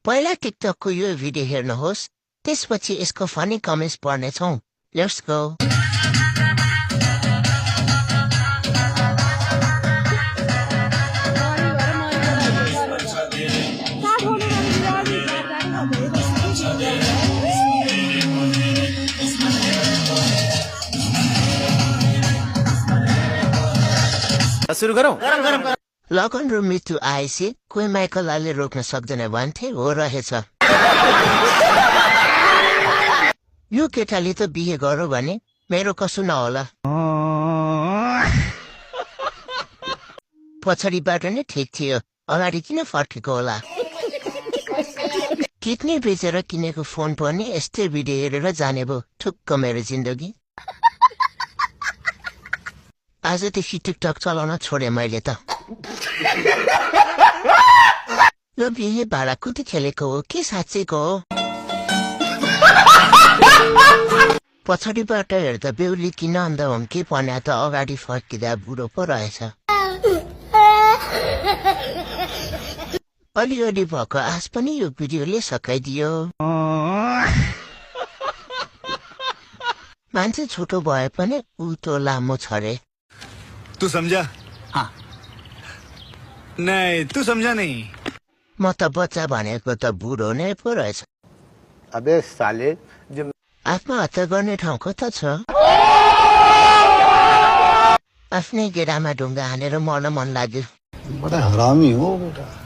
पहिला टिकटकको यो भिडियो हेर्नुहोस् त्यसपछि यसको फनी कमेन्ट्स पढ्नेछौँ लेट्स गो सुरु गरौँ लगन र मृत्यु आएपछि कोही माइकलले रोक्न सक्दैन भन्थे हो रहेछ यो केटाले त बिहे गरौ भने मेरो कसो नहोला पछाडिबाट नै ठिक थियो अगाडि किन फर्केको होला किडनी बेचेर किनेको फोन पनि यस्तै भिडियो हेरेर जाने भयो ठुक्क मेरो जिन्दगी आजदेखि टिकटक चलाउन छोडे मैले त यो बिहे भाडा कुति खेलेको हो के साँच्चैको हो पछाडिबाट हेर्दा बेहुली किन अन्दा हुन् के भने त अगाडि फर्किँदा बुढो पो रहेछ अलिअलि भएको आश पनि यो भिडियोले सकाइदियो मान्छे छोटो भए पनि उल्टो लामो छ रे तू समझा हाँ नहीं तू समझा नहीं म त बच्चा भनेको त बुढो नै पो रहेछ अबे साले आत्महत्या गर्ने ठाउँ कता छ आफ्नै गेडामा ढुङ्गा हानेर मर्न मन लाग्यो बड़ा हरामी हो बेटा